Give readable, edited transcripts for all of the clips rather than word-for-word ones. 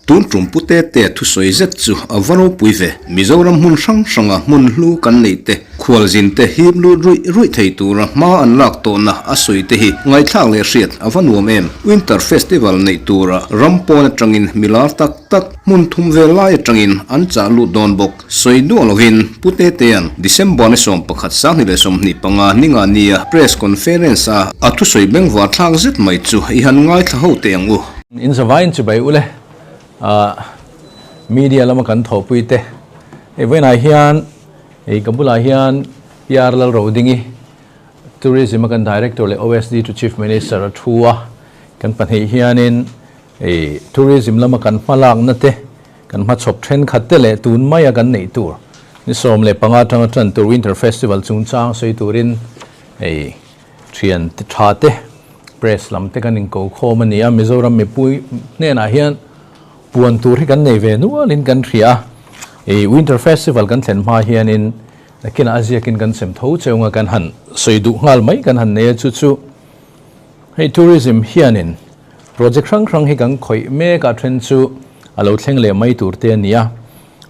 Tun tum Pu Tete thusawi zet chu a va ropui ve. Mizoram hmun hrang hranga hmun hlu kan neih te, khualzin te hip lut ruih ruih thei tura hma an lak tawhna a sawi te hi ngaihthlak leh hriat a va nuam em. Winter Festival neih tura ram pawn atangin milar tak tak hmun thum vel lai atangin an chah lut dawn bawk. Sawi duah lovin Pu Tetea'n December ni 11 2025 ninga nia Press Conference a a thusawi bengvar thlak zet mai chu i han ngaithla ho teh ang u. In zavaiin chibai ule media lama kan thawhpui te hei vawiinah hian hei ka bulah hian PR Lalrodingi Tourism a kan Director leh OSD to Chief Minister a thu a, kan pahnih hianin hei Tourism lama kan hmalakna te Kan hmachhawp thenkhat te leh tun maia kan neih tur ni 15 atanga tan tur Winter Festival chungchang sawi turin hei thian tha te press lam te kan inko khawm a ni a, Mizoram mipui hnenah hian puan tur hi kan nei ve nualin kan hria a, hei Winter Festival kan thlen hma hianin nakinah a ziakin kan sem tho cheu anga kan han sawi duh nghal mai kan han nei a, chu chu hei tourism hianin Project hrang hrang hi kan khawih mek a, then chu a lo thleng leh mai tur te a ni a.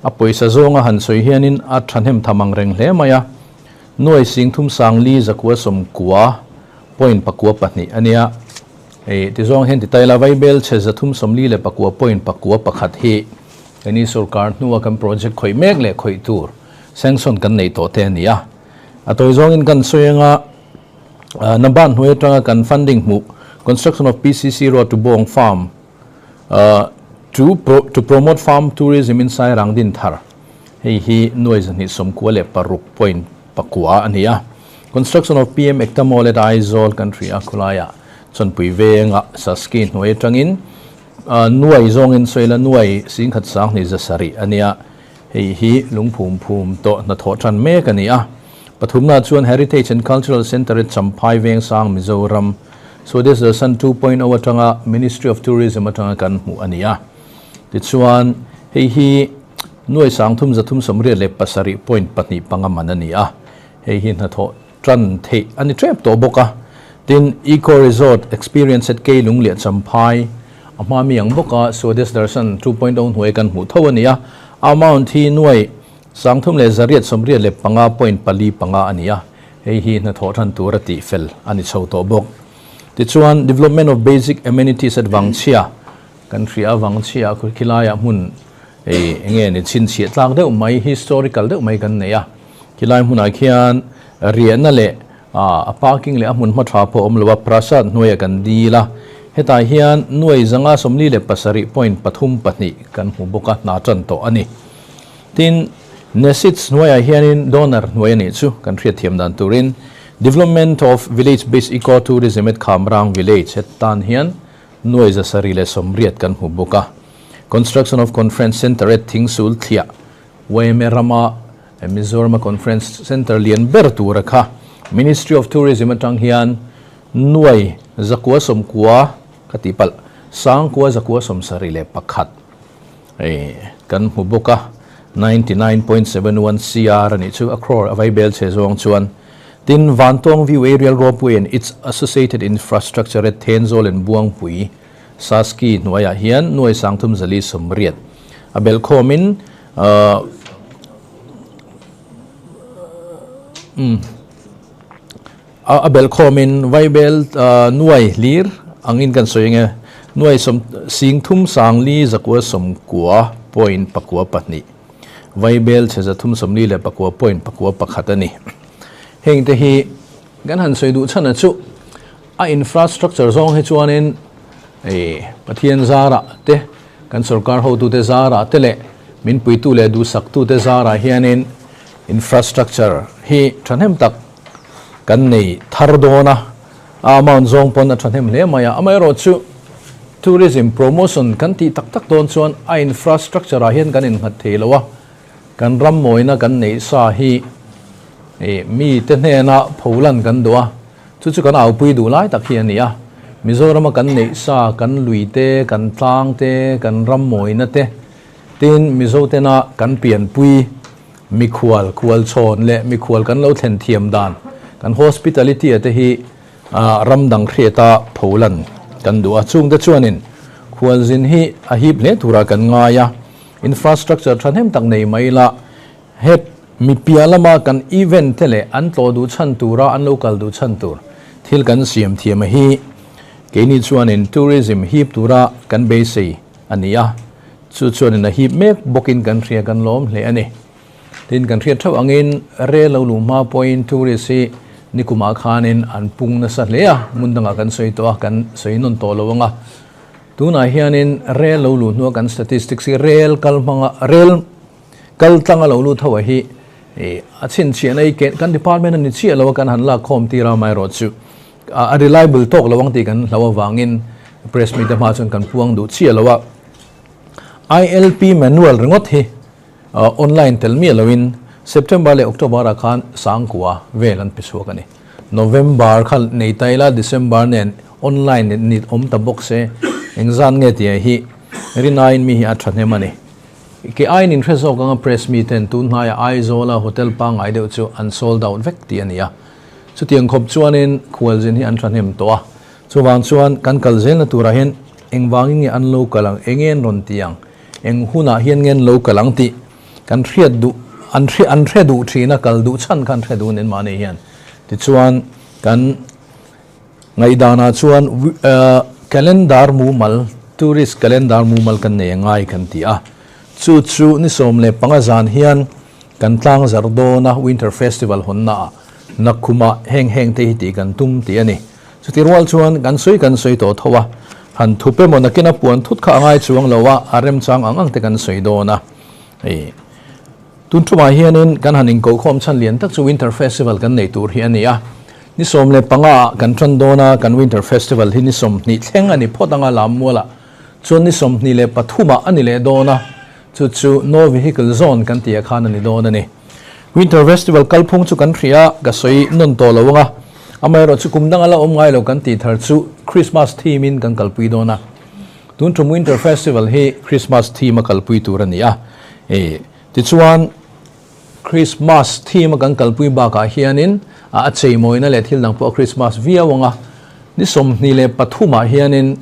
A pawisa zawnga han sawi hianin a thahnem tham ang reng hle mai a. Nuai sing thum sang li zakua sawmkua point pakua pahnih a nia. Hei ti zawng hian ti ta ila Vaibel chhe 344 point pakua pakhat hi keini sorkar hnua kan project khawih mek leh khawih tur sanction kan neih tawh te a ni a. A tawi zawngin kan sawi anga Naban hnuai atanga kan funding hmuh Construction of PCC Road to Bawng Farm to to promote farm tourism in Sairang Dinthar hei hi nuai 296 point pakua a ni a. Construction of PM Ekta Mall at Aizawl country a khawlaiah Chawnpui venga Saski hnuai atangin nuai zawngin sawi la nuai singkhat sanghnih zasarih a nia. Hei hi lungphum phum tawh hnathawh tan mek a ni a. Pathumna chuan Heritage and Cultural Centre at Champhai Vengsang, Mizoram, Swadesh Darshan 2.0 atanga Ministry of Tourism atanga kan hmuh a ni a. Tichuan, hei hi nuai sangthum zathum 87 point pahnih panga man a ni a. Hei hi hnathawh tan theih a ni tep tawh bawk a. Tin, Eco Resort Experience at Keilung leh Champhai a hma mi ang bawk a, Swadesh Darshan 2.0 hnuai kan hmuh tho a ni a. Amount hi nuai 3885 point pali panga a ni a, hei hi hnathawh than tur a tih fel a ni chho tawh bawk. Tichuan, Development of Basic Amenities at Vangchhia kan hria a, Vangchhia khilaiah hmun hei enge ni chhinchhiah tlak deuh mai, historical deuh mai kan nei a, khilai hmunah khian riahna leh a parking leh a hmun hma tha pawh a awm lo a, Prasad hnuaiah kan dil a, hetah hian nuai 557 point pathum pahnih kan hmu bawk a, hna tan tawh a ni. Tin, NESIDS hnuaiah hianin donor hnuai a nih chu kan hriatthiam dan turin Development of Village Based Eco Tourism at Khamrang Village hetan hian nuai 780 kan hmu bawk a. Construction of Conference Centre at Thingsul Thliah, YMA rama Mizorama Conference Centre lian ber tura kha Ministry of Tourism atang hian nuai 990 ka tihpalh 9,971. Hei kan hmu bawk a, 99.71 cr a nih chu a crore a vai bel che zawng chuan. Tin, Vantawng View Aerial Ropeway and its associated infrastructure at Thenzawl and Buangpui, Saski hnuaiah hian nuai sangthum zali sawmriat a belh khawmin A belh khawmin Vaibel nuai hlir angin kan sawi ang e, nuai sawm sing thum sang li zakua sawmkua point pakua pahnih, Vaibel chhe zathum sawmli leh pakua point pakua pakhat a ni. Heng te hi kan han sawi duh chhan a chu a infrastructure zawng hi chuanin ei Pathian zarah te kan sorkar hotute zarah te leh min puitu leh duhsaktute zarah hianin infrastructure hi thahnem tak kan nei thar dawn a, a amount zawng pawn a thahnem hle mai a, amaherawhchu tourism promotion kan tih tak tak dawn chuan a infrastructure ah hian kan innghat thei lo a, kan ram mawina kan neih sa hi mi te hnena pholan kan duh a, chu chu kan aupui duh lai tak hi a ni a, Mizorama kan neih sa kan lui te, kan tlang te, kan ram mawina te, tin Mizo tena kan pianpui Mikhual, khualchhawn leh mikhual kan lo thlen thiam dan, kan hospitality-a te hi Ram dang hriata pholan kan duh a, chungte chuanin khualzin hi a hip hle turah kan ngai a, infrastructure thahnem tak nei mai ila het mi piah lama kan event te leh an tlawh duh chhan tura an lo kal duh chhan tur thil kan siam thiam a hi keini chuanin tourism hip tura kan beisei a ni a, chu chuanin a hip mek bawkin kan hria kan lawm hle a ni. Tin, kan hriat theuh angin rel lo luh hma pawhin tourist hi nikumah khanin an pung nasa hle a, hmun dangah kan sawi tawh a, kan sawi nawn tawh lo ang a. Tunah hianin rel lo luh hnua kan statistics hi rel kal hmanga rel kal tlanga lo lut ho hi a chhinchhiahna hi kan department a ni chiah lo a, kan han lak khawm tir a, amaherawhchu a reliable tawk lo ang tih kan hlauh avangin press meet-a hma chuan kan puang duh chiah lo a. ILP manual ringawt hi Online tel miah loin September leh October ah khan sangkua vel an pe chhuak a ni. November kha nei ta ila December nen online ni awm ta bawk se engzat nge tih hi rinaiin mi hi a thahnem a ni. Ke aiin inhre zawk anga press mi ten tun hnaiah Aizawla hotel pangngai deuh chu an sold out vek tih a ni a. Chutiang khawp chuanin khualzin hi an thahnem tawh a. Chuvang chuan kan kal zelna turah hian engvangin nge an lo kal ang, enge an rawn ti ang? Eng hunah hian nge an lo kal ang tih kan hriat duh, an hria an hre duh thin a, kal duh chhan kha an hre duh nen mahni hian. Tichuan, kan ngaihdanah chuan calendar mumal, tourist calendar mumal kan nei a ngai kan ti a. Chu chu ni 15 zan hian kan tlang zarh dawn a, Winter Festival hawnnaah Nakhumah heng heng te hi tih kan tum tih a ni. Chuti rual chuan kan sawi kan sawi tawh tho a, han thup emaw nakin a puan thut kha a ngai chuang lo a, a remchang ang ang te kan sawi dawn a. Hei tun thumah hianin kan han inkohkhawm chhan lian tak chu Winter Festival kan nei tur hi a ni a. Ni 15 ah kan tan dawn a, kan Winter Festival hi ni 20 thleng a ni phawt ang a Lammualah chuan ni 23 ah a ni leh dawn a, chu chu No Vehicle Zone kan tih ah khan a ni dawn a ni. Winter Festival kalphung chu kan hria a, ka sawi nawn tawh lo ang a. Amaherawh chu kum danga la awm ngai lo kan tih thar chu Christmas theme in kan kalpui dawn a. Tun tum Winter Festival hi Christmas theme a kalpui tur a ni a. E, tichuan Christmas theme a kan kalpui bakah hianin a cheimawina leh thil dang pawh a Christmas viau ang a. Ni 23 ah hianin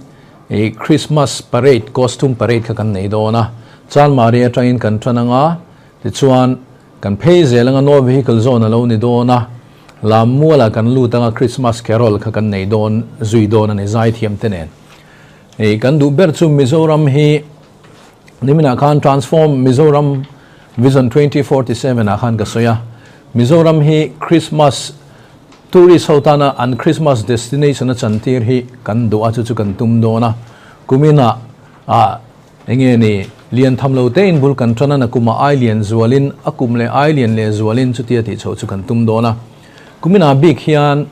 e Christmas parade, costume parade kha kan nei dawn a. Chanmari atangin kan tan ang a, tichuan Kan phei zel anga no vehicle zone a lo ni dawn a, Lammualah kan lut anga Christmas carol kha kan nei dawn zui dawn a ni zaithiam te nen. Hei kan duh ber chu Mizoram hi niminah khan Transform Mizoram Vision 2047 ah khan ka sawi a, Mizoram hi Christmas tourist ho tana an Christmas destination a chantir hi kan duh a chu chu kan tum dawn a, kuminah ah Enge ni, lian tham lo tein bul kan tan a, na kumah ai lian zualin, a kum leh ai lian leh zualin chutia tih chhoh chu kan tum dawn a. Kuminah bik hian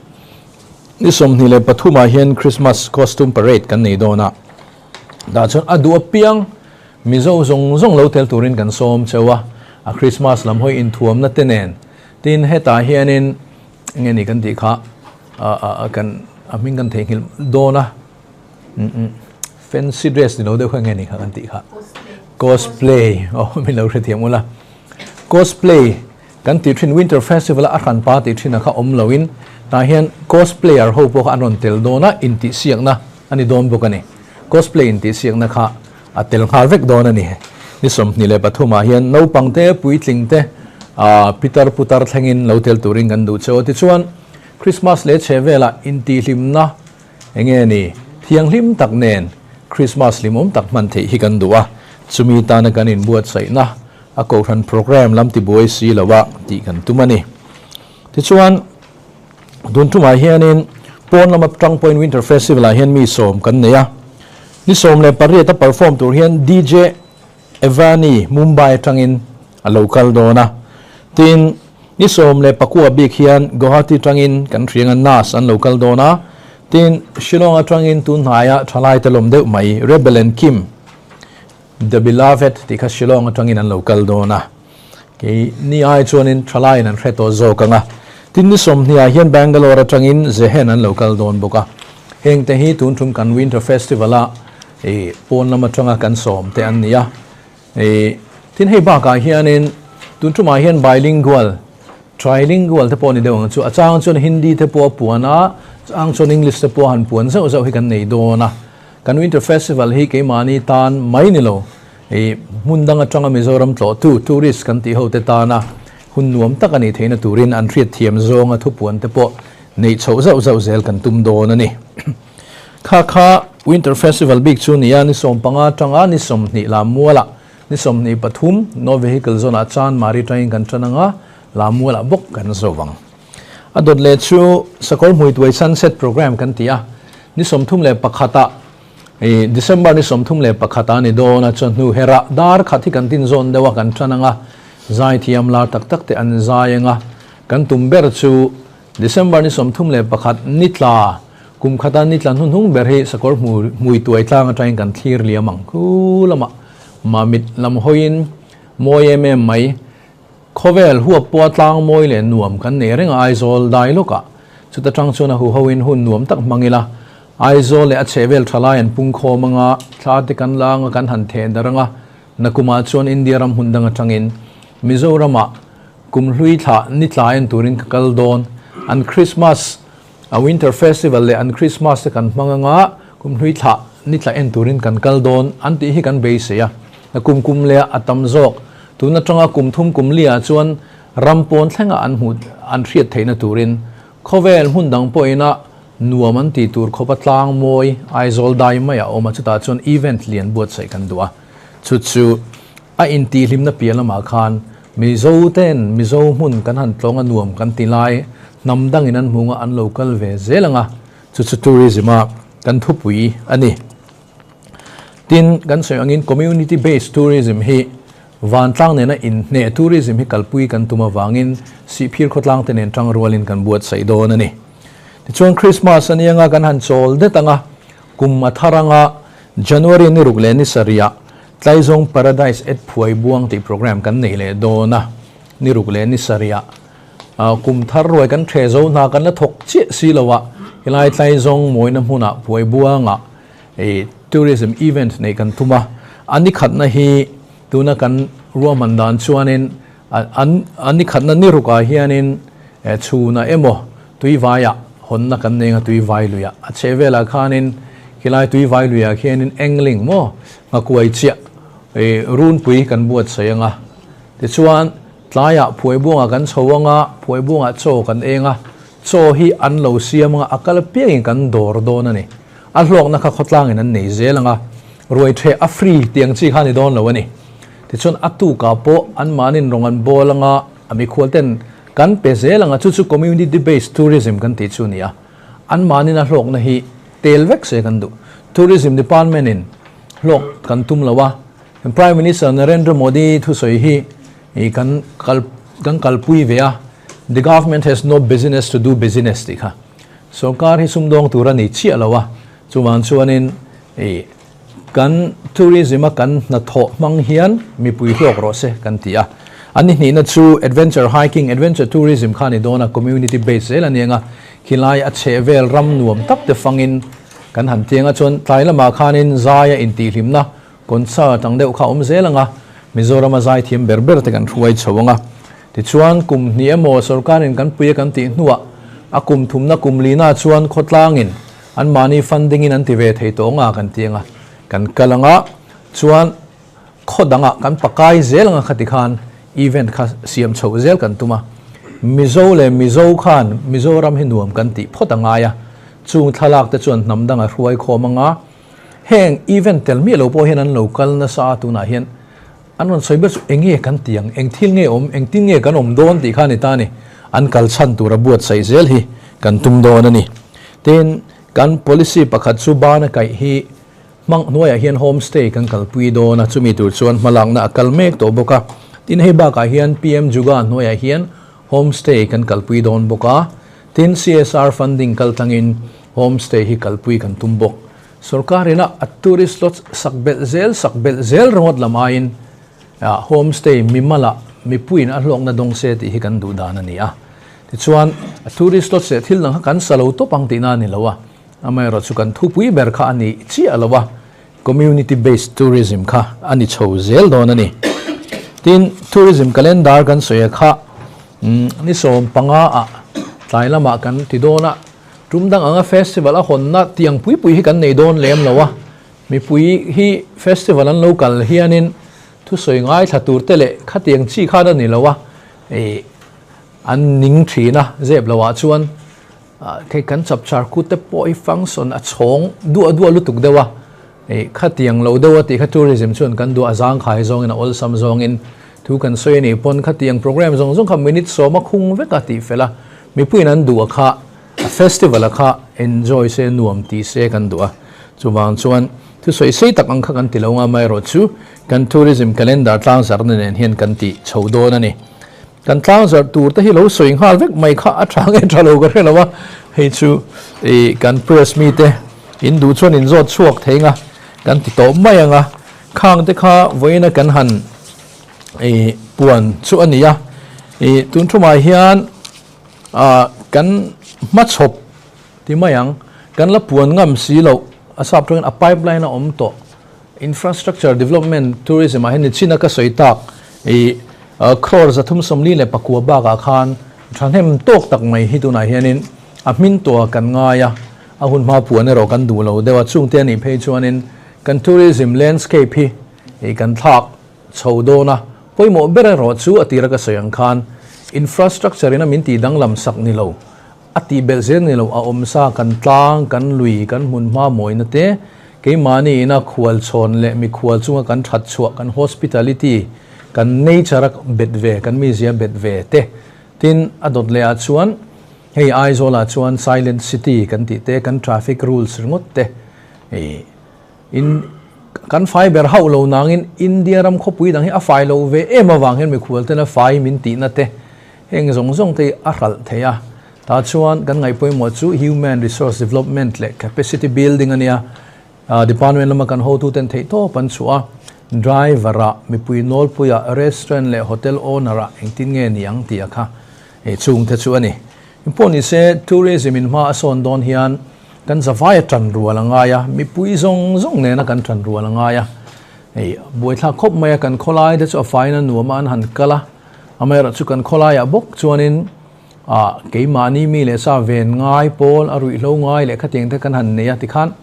ni 23 ah hian Christmas Costume Parade kan nei dawn a, tah chuan a duh apiang Mizo zawng zawng lo tel turin kan sawm cheu a, a Christmas lam hawi inthuamna te nen. Tin, hetah hianin enge ni kan tih kha kan a hming kan theihnghilh dawn a. Fancy dress ni lo deuh kha nge ni kha kan tih kha. Cosplay. Oh, min lo hrethiam ula. Cosplay kan tih thin Winter Festival a hran pa tih thin a kha awm lo in tah hian cosplayer ho pawh kha an rawn tel dawn a intihsiakna a ni dawn bawk a ni. Cosplay intihsiakna kha a tel nghal vek dawn a ni. Ni 23 ah hian naupang te puitling te pitar putar thlengin lo tel turin kan duh cheu a. Tichuan Christmas leh chhehvelah intihhlimna Enge ni, thianghlim tak nen Krismas hlimawm tak hman theih hi kan duh a, chumi tana kan inbuatsaihna a kohhran programme lam tibuai si lo a tih kan tum a ni. Tichuan, tun tumah hianin pawn lama Tang Point Winter Festival ah hian mi sawm kan nei a, ni 18 a perform tur hian DJ Evani Mumbai atangin a lo kal dawn a, tin, ni 19 bik hian Guwahati atangin kan hriang a Nas an lo kal dawn a, tin, Shillong atangin tun hnaia thalai te lawm deuh mai Rebel and Kim, The Beloved tih kha Shillong atangin an lo kal dawn a, kei ni ai chuanin thalaiin an hre tawh zawk ang a, tin, ni 20 ah hian Bangalore atangin Zehen an lo kal dawn bawk a, heng te hi tun tum kan Winter Festival a I pawn lam atanga kan sawm te an ni a. I tin hei bakah hianin tun tumah hian bilingual, trilingual te pawh a ni deuh ang chu. A chang chuan Hindi te pawh a puan a, Chang chuan English te pawh han puan zauh zauh hi kan nei dawn a. Kan Winter Festival hi keimahni tan mai ni lo, ih hmun dang atanga Mizoram tlawhtu, tourist kan tih ho te tana hun nuam tak a nih theihna turin an hriatthiam zawnga thupuan te pawh neih chhoh zauh zauh zel kan tum dawn a ni. Kha kha Winter Festival bik chu nia ni 15 atanga ni 20 Lammualah ni 23 No Vehicle Zone ah Chanmari atangin kan tan anga Lammualah bawk kan zo vang. A dawt leh chu Sakawr Hmuituai Sunset Programme kan ti a, ni 31 ah ih December ni 31 ah ni dawn a, chawhnu herah dar khat hi kan tin zawn deuh a kan tan anga zaithiam lar tak tak te an zai anga kan tum ber chu December ni 31 ni tla kum khata ni tla hnuhnung ber hi Sakawr Hmuituai tlang atangin kan thlir liam ang khu lamah Mamit lam hawiin mawi em em mai. Khawvel huap pawha tlang mawi leh nuam kan nei reng a Aizawl dai lawkah. Chuta tang chuan a huhoin hun nuam tak hmang ila. Aizawl leh a chhehvel tha lai an pung khawm anga, thla te kan la anga kan han theh darh anga, nakumah chuan India ram hmun dang atangin Mizoramah kum hlui thlah ni tlai en turin ka kal dawn. An Christmas, a Winter Festival leh an Christmas te kan hmang anga, kum hlui thlah ni tla en turin kan kal dawn an tih hi kan beisei a. Kum kum leh a tam zawk. Tun atanga kum thum kum liah chuan ram pawn thlenga an hmuh an hriat theihna turin khawvel hmun dang pawhina nuam an tih tur khawpa tlang mawi Aizawl dai mai a awm a, chutah chuan event lian buatsaih kan duh a. Chu chu a intihhlimna piah lamah khan Mizo ten Mizo hmun kan han tlawng a nuam kan ti lai hnam dangin an hmuh anga an lo kal ve zel ang a, chu chu tourism a kan thupui a ni. Tin, kan sawi angin community based tourism hi vantlang nena inhneh tourism hi kalpui kan tum avangin Sihphir khawtlang te nen tangrualin kan buatsaih dawn a ni. Tichuan Christmas a ni anga kan han chawl det anga kum a thar anga January ni ruk leh ni sarihah Tlaizawng Paradise at Phuaibuang tih programme kan nei leh dawn a, ni ruk leh ni sarihah kum thar ruai kan ṭhe zo hna kan la thawk chiah si lo a, helai Tlaizawng mawina hmunah Phuaibuangah Hei tourism event nei kan tum a, a ni khatna hi tuna kan ruahman dan chuanin an a ni khatna ni rukah hianin chhunah emaw tuivaiah hawnna kan nei anga tuivai luiah a chheh velah khanin khilai tuivai luiah khianin angling maw nghakuai chiah runpui kan buatsaih anga tichuan tlaiah phuaibuangah kan chho anga phuaibuangah chaw kan eng a, chaw hi an lo siam anga a kal apiangin kan dawr dawn a ni. A hlawkna kha khawtlangin an nei zel ang a, ruai ṭheh a free tih ang chi kha a ni dawn lo a ni. Tichuan a tukah pawh anmahniin rawng an bawl ang a, a mikhual ten kan pe zel ang a, chu chu community based tourism kan tih chu a ni a. Anmahniin a hlawkna hi tel vek se kan duh. Tourism department in hlawk kan tum lo a, Prime Minister Narendra Modi thusawi hi kan kal kan kalpui ve a, The government has no business to do business tih kha. Sorkar hi sumdawng tur a ni chiah lo a, chuvang chuanin ih kan tourism a kan hnathawh hmang hian mipui hlawk rawh se kan ti a. An ni hnihna chu adventure hiking, adventure tourism kha a ni dawn a, community based zel a ni ang a, khilai a chheh vel ram nuam tak te fangin kan han tiang a, chuan tlai lamah khanin zai a intihhlimna concert ang deuh kha a awm zel ang a, Mizoram a zai thiam ber ber te kan hruai chho ang a. Tichuan, kum hnih emaw sorkarin kan pui a kan tih hnuah a kum thumna kum lina chuan khawtlangin anmahni funding in an ti ve thei tawh anga kan ti anga kan kal anga chuan khaw dangah kan pakai zel anga khati khan event kha siam chhoh zel kan tum a. Mizo leh Mizo khan Mizoram hi nuam kan tih phawt a ngai a, chung thlalak te chuan hnam danga hruai khawm anga heng event tel miah lo pawh hian an lo kal nasa a tunah hian An rawn sawi ber chu eng nge kan ti ang, eng thil nge awm, engtin nge kan awm dawn tih kha a ni ta a ni. An kal chhan tura buatsaih zel hi kan tum dawn a ni. Tin, kan policy pakhat chu bana kaih hi hmang hnuaiah hian home stay kan kalpui dawn a, chumi tur chuan hmalakna a kal mek tawh bawk a. Tin, hei bakah hian PM Juga hnuaiah hian home stay kan kalpui dawn bawk a. Tin, CSR funding kaltlangin home stay hi kalpui kan tum bawk. Sorkar ina a tourist lodge sak belh zel sak belh zel ringawt lam aiin home stay mimala mipuiin a hlawkna dawng se tih hi kan duh dan a ni a. Tichuan a tourist lodge leh thil dang kha kan sa lo tawp ang tihna a ni lo a, amaherawh chu kan thupui ber kha a ni chiah lo a, community based tourism kha a ni chho zel dawn a ni. Tin, tourism calendar kan sawi a kha ni 15 ah tlai lamah kan ti dawn a. Tum dang anga festival a hawnna tiang pui pui hi kan nei dawn lem lo a, mipui hi festival an lo kal hianin thusawi ngaithla tur te leh khatiang chi khan a ni lo a, ih an ning thin a, zep lo ah chuan hei kan chapchar kut te pawh hi function a chhawng duah duah lutuk deuh a, ih khatiang lo deuh a tih kha tourism chuan kan duah a zangkhai zawngin a awlsam zawngin thu kan sawi a nih pawn khatiang programme zawng zawng kha minute sawm a khung vek a tih fel a, mipuiin an duh a kha. A festival a kha enjoy se nuam tih se kan duh a, chuvang chuan thusawi sei tak ang kha kan ti lo nga amaherawhchu kan tourism calendar tlangzarhna nen hian kan tih chho dawn a ni. Kan tlangzarh tur te hi lo sawi nghal vek mai kha a tha nge tha lo ka hre lo a, hei chu ih kan press mi te in duh chuan in zawt chhuak thei nga kan ti tawh mai ang a, khang te kha vawiina kan han ih puan chu a ni a, ih tun thumah hian. Ah, kan hmachhawp ti mai ang, kan la puan ngam si loh, a sap tawngin a pipeline a awm tawh, infrastructure development tourism ah hian ni chin a ka sawi tak ih crore 349 bakah khan thahnem tawk tak mai hi tunah hianin a hmin tawh a kan ngai a, a hun hma puan erawh kan duh lo deuh a, chungte a nih phei chuanin kan tourism landscape hi ih kan thlak chho dawn a, pawimawh ber erawh chu a tira ka sawi ang khan infrastructure in a min tih danglam sak ni lo, a tih belh zel ni lo, a awm sa kan tlang, kan lui, kan hmun hma mawina te, keimahni ina khual chhawn leh mikhual chunga kan that chhuah, kan hospitality, kan nature a bet ve, kan mizia bet ve te, tin a dawt leh ah chuan hei Aizawl ah chuan silent city kan tih te, kan traffic rules ringawt te, ih. In kan fai ber hauh lo nangin India ram khawpui dang hi a fai lo ve em avang hian mikhual tena fai min tihna te heng zawng zawng te hi a hralh thei a. Tah chuan kan ngaih pawimawh chu Human Resource Development leh Capacity Building a nia. Department lama kan hotuten theihtawp an chhuah a, driver ah, mipui nawlpui ah, restaurant leh hotel owner ah engtin nge ni ang tih a kha chungte chu a ni. Engpawh nise tourism in hma a sawn dawn hian Kan zavaia tan rual a ngai a, mipui zawng zawng nena kan tan rual a ngai a. Hei buaithlak khawp mai a, kan khawlai te chu a faiin a nuam a, an han kal a. Amaherawh chu kan khawlaiah bawk chuanin ah keimahni mi leh sa ven ngai pawl a ruihhlo ngai leh khatiang te kan han nei a tikhan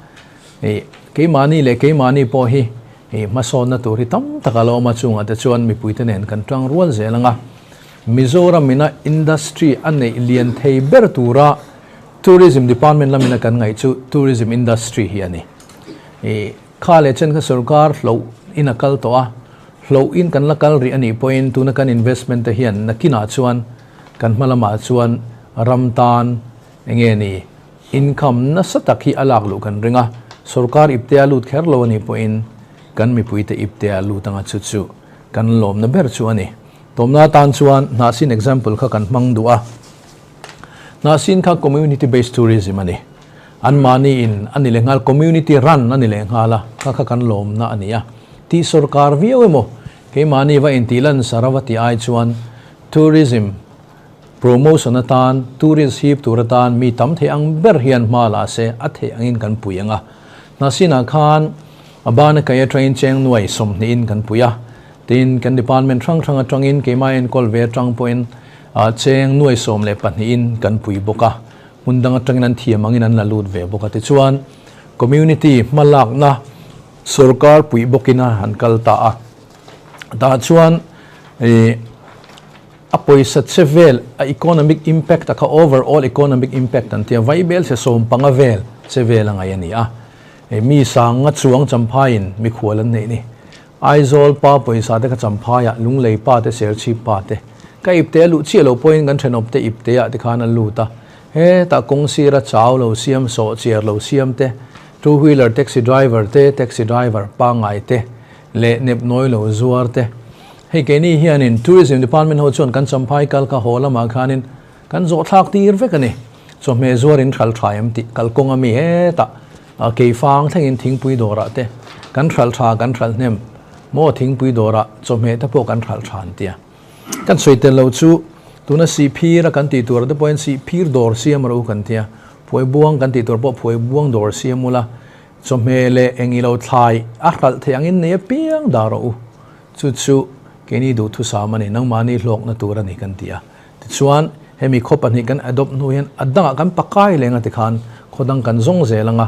hei keimahni leh keimahni pawh hi hei hmasawnna tur hi tam tak a la awm a, chungah te chuan mipuite nen kan tang rual zel ang a. Mizoram ina industry a neih lian thei ber tura Tourism Department lamin a kan ngaih chu Tourism Industry hi a ni. I kha leh chen kha sorkar hloh in a kal tawh a, hloh in kan la kal rih a nih pawhin tuna kan investment te hian nakinah chuan kan hma lamah chuan ram tan enge ni income nasa tak hi a lak luh kan ring a, sorkar ipte a lut kher lo a nih pawhin kan mipuite ipte a lut anga chu chu kan lawmna ber chu a ni. Tawmna atan chuan hnahsin example kha kan hmang duh a. Hnahsin kha community based tourism a ni. Anmahni in a ni leh nghal, community run a ni leh nghal a, kha kha kan lawmna a ni a. Tih sorkar viau emaw, keimahni va intih lansar a va tih ai chuan tourism promotion atan, tourist hip tur atan mi tam thei ang ber hian hma la se a theih angin kan pui ang a. Hnahsinah khan a bana kaih atangin cheng nuai 20 in kan pui a, tin kan department hrang hrang atangin keimah enkawl ve atang pawhin Cheng nuai 12 in kan pui bawk a, hmun dang atangin an thiam angin an la lut ve bawk a. Tichuan, community hmalakna sorkar puih bawkin a han kal ta a. Tah chuan ih a pawisa che vel, a economic impact a kha overall economic impact an tia, vaibel chhe 15 vel che vel a ngaih a ni a. Mi sanga chuang champhaiin mikhual an neih ni. Aizawl pa pawisa te kha Champhai ah, Lunglei pa te, Serchhip pa te. Ka ipte a luh chiah lo pawhin kan thenawm te ipte ah te khan a lut a. Hetah kawng sira chau lo siam, sawh chiar lo siam te, two wheeler taxi driver te, taxi driver pangngai te leh nepnawi lo zuar te. Hei keini hianin Tourism Department ho chuan kan Champhai kal kha haw lamah khanin Kan zawh thlak tir vek a ni. Chawhmeh zuar in hral tha em tih kalkawng a mi hetah keifang thlengin thingpui dawrah te kan hral tha kan hral hnem maw thingpui dawrah chawhmeh te pawh kan hral tha an tia. Kan sawi tel lo chu tuna sihphir a kan tih turah te pawhin sihphir dawr siam rawh u kan tia. Phuai buang kan tih tur pawh phuai buang dawr siam ula chawhmeh leh eng ilo thlai a hralh theih angin nei apiang dah rawh u. Chu chu keini duhthusam a ni, nangmahni hlawkna tur a ni kan ti a. Tichuan, Hemi khaw pahnih kan adopt hnu hian a dangah kan pakai leng a tikhan khaw dang kan zawng zel ang a,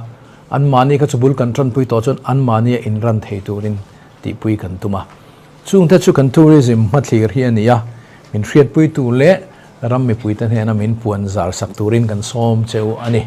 anmahni kha chu bul kan tanpui tawh chuan anmahnia inran thei turin tihpui kan tum a. Chungte chu kan tourism hmathlir hi a ni a, min hriatpuitu leh ram mipuite hnena min puan zar sak turin kan sawm cheu a ni.